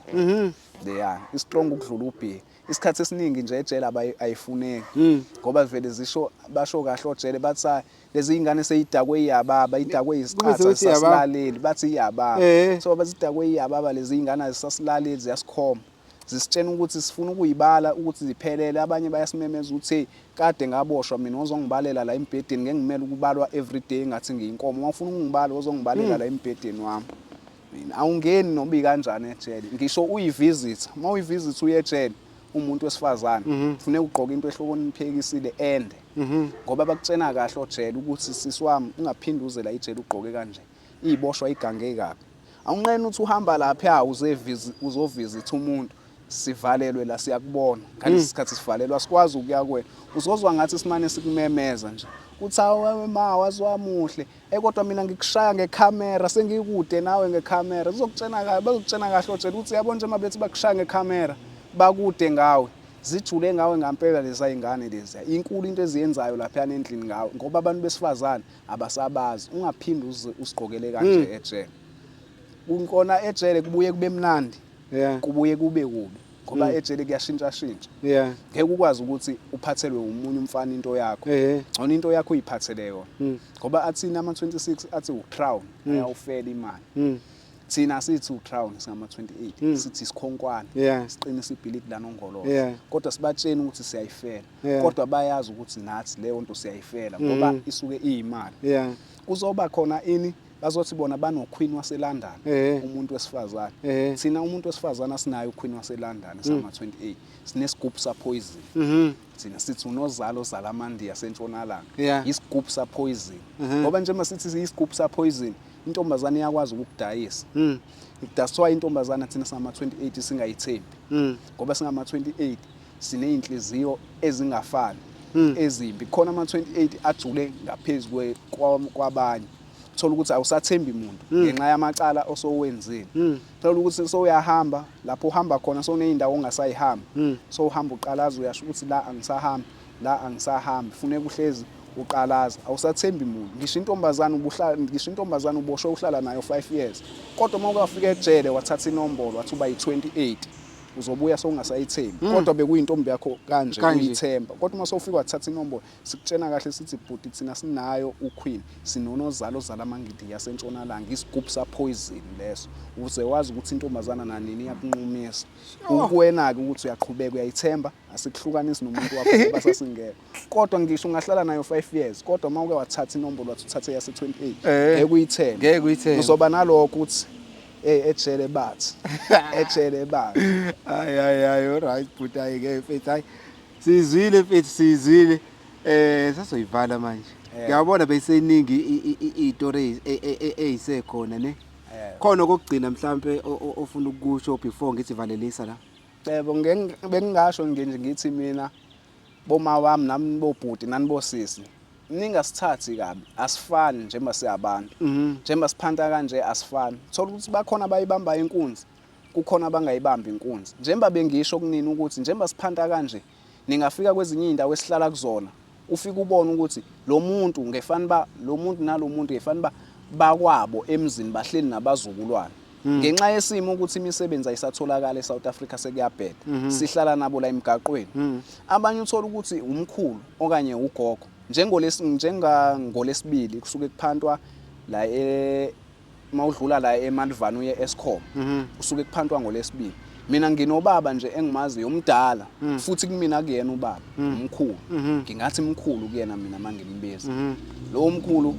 Leya i-strong ukudlula ubhiya. Isikhathi esiningi nje ejele ayifuneki. Ngoba vele zisho basho kahle ojele bathi hayi lezi ingane seyidakwe iyababa, idakwe isiqatha sasilaleli, bathi iyababa. So bazidakwe iyababa lezi ingane azisasilaleli ziyasikhomba. Zisitshena ukuthi sifuna ukuyibala ukuthi ziphelele, abanye bayasimemeza ukuthi hey kade ngaboshwa mina wozongibalela la embhedeni, ngeke ngimele ukubalwa everyday ngathi ngiyinkomo. Uma ufuna ukungibala wozongibalela la embhedeni wami. Mina awungeni noma ikanjani ejele, ngisho uyivisit, uma uyivisit uye ejele umuntu wesifazane kufuneka ugqoke into ehlokoniphekisile ende. Ngoba bakutshena kahle ojele ukuthi sisi wami ungaphinde uze la ejele ugqoke kanje. Iboshwa igange kabi. Awunqeni uthi uhamba lapha uzovisit umuntu, sivalelwe la siyakubona. Ngalesi sikhathi sivalelwa sikwazi ukuya kuwena. Uzozwa ngathi simane sikumemeza nje. Uthi awu ma wazi wamuhle. Kodwa mina ngikushaya ngekhamera sengikude nawe ngekhamera. Uzokutshena kahle, bazokutshena kahle ojele ukuthi yabona nje mabethi bakushaya ngekhamera bakude ngawe. Zijule ngawe ngampela leza ingane lezi. Inkulu into eziyenzayo lapha endlini ngawe ngoba abantu besifazane abasabazi. Ungaphindi uze usigqokele kanje ejele. Kunkona ejele kubuye kube mnandi. Kubuye kube kubi ngoba ejele kuyashintsha shintsha. Ngeke ukwazi ukuthi uphathelwe umunye umfana into yakho. Ngcono into yakho uyiphathele yona. Ngoba athina ama-26 athi ucrown ayawufela imali. Thina sithi ucrown singama-28 sithi isikhonkwane siqinisa ibhilidi lanongoloza. Kodwa sibatsheni ukuthi siyayifela. Kodwa bayazi ukuthi nathi leyo nto siyayifela ngoba isuke iyimali. Kuzoba khona ini bazothi bona bano queen waseLondon umuntu wesifazane. Thina umuntu wesifazane asinayo uqueen waseLondon sama-28 sinesigubhu sapoison. Thina sithi unozalo ozala amandiya sentshonalanga. Isigubhu sapoison. Ngoba nje masithi isigubhu sapoison intombazane iyakwazi ukukudayisa. That's why intombazana thina singama-28 singayithembi. Ngoba singama-28 sineyinhliziyo ezingafani ezimbi. Khona ama-28 ajule ngaphezulu kwabanye. Thola ukuthi awusathembi muntu ngenxa yamacala osowenzile. Thola ukuthi sowuyahamba lapho uhamba khona sowuneyindawo ongasayihambi. Sowuhamba uqalaza uyasho ukuthi la angisahambi, la angisahambi. Funeka uhlezi uqalaza, awusathembi muntu. Ngisho intombazane ubuhlala, ngisho intombazane uboshwe uhlala nayo 5 years. Kodwa uma ukafika ejele wathatha inombolo wathi uba yi-28 uzobuya sowungasayithembi. Kodwa bekuyintombi yakho kanje uyithemba. Kodwa uma sowufika wathatha inombolo sikutshena kahle sithi bhuti thina sinayo uqueen, sinonozalo ozala amangidi yasentshonalanga, isigubhu sapoison leso. Uze wazi ukuthi intombazana nanini iyakunqumisa. Ukuwena-ke ukuthi uyaqhubeka uyayithemba, asikuhlukanisi nomuntu wakho ngoba sasingekho. Kodwa ngisho ungahlala nayo 5 years, kodwa uma uke wathatha inombolo wathi uthathe yase-28, ngeke uyithembe. Ngeke uyithembe. Uzoba nalokho ukuthi hey ejele bathi, ejele bathi. Hayi hayi hayi alright bhuti, hayi ke mfethu, hayi. Sizwile mfethu, sizwile. Sasoyivala manje. Ngiyabona beseningi izitori ezisekhona ne. Khona okugcina mhlambe ofuna ukusho before ngithi valelisa la. Yebo, bengingasho nje ngithi mina boma wami nami bobhuti nani bosisi ningasithathi kabi, asifani njengoba siyabantu. Njengoba siphanta kanje asifani. Thola ukuthi bakhona abayibamba inkunzi, kukhona abangayibambi inkunzi. Njengoba bengisho kunini ukuthi njengoba siphanta kanje ningafika kwezinye izindawo esihlala kuzona ufike ubone ukuthi lo muntu ngefani ba lo muntu nalomuntu ngefani ba bakwabo emzini bahleli nabazukulwane. Ngenxa yesimo ukuthi imisebenzi ayisatholakala eSouth Africa sekuyabheda. Sihlala nabo la emgaqweni. Abanye uthola ukuthi umkhulu okanye ugogo njengangolesibili kusuke kuphantwa la mawudlula la eMalivani uye Eskom usuke kuphantwa ngolesibili. Mina nginobaba nje engimaziyo umdala futhi kumina kuyena ubaba umkhulu. Ngingathi mkhulu kuyena mina mangimbiza. Lo mkhulu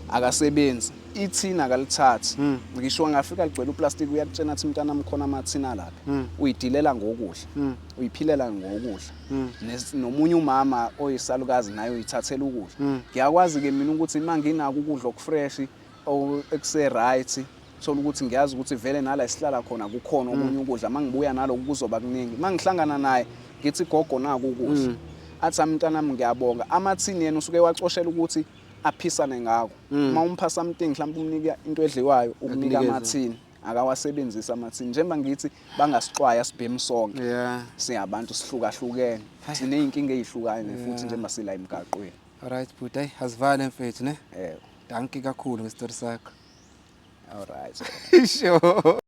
akasebenzi, ithina akalithathi. Ngisho angafika ligcwele uplastic uyakutshena athi mntanami khona amathina lapha. Uyidilela ngokudla, uyiphilela ngokudla. Nomunye umama oyisalukazi naye uyithathela ukudla. Ngiyakwazi ke mina ukuthi uma nginako ukudla okufresh ekuse right, thola ukuthi ngiyazi ukuthi vele nala esihlala khona kukhona okunye ukudla, mangibuya nalokhu kuzoba kuningi. Mangihlangana naye ngithi gogo naku ukudla. Athi mntanami, ngiyabonga. Amathini yena usuke wacoshela ukuthi aphisane ngako. Uma umpha something, mhlawumbe umnika into edliwayo, ukunika Akunikeze. amathini, akawasebenzisi amathini. Njengoba ngithi bangasixwaya sibhemu sonke, singabantu sihlukahlukene, siney'nkinga ey'hlukane futhi njengoba sila emgaqweni. Alright bhuti, hayi, asivale mfethu, ne? Yebo. Dankie kakhulu ngestori sakho. Alright. Sure.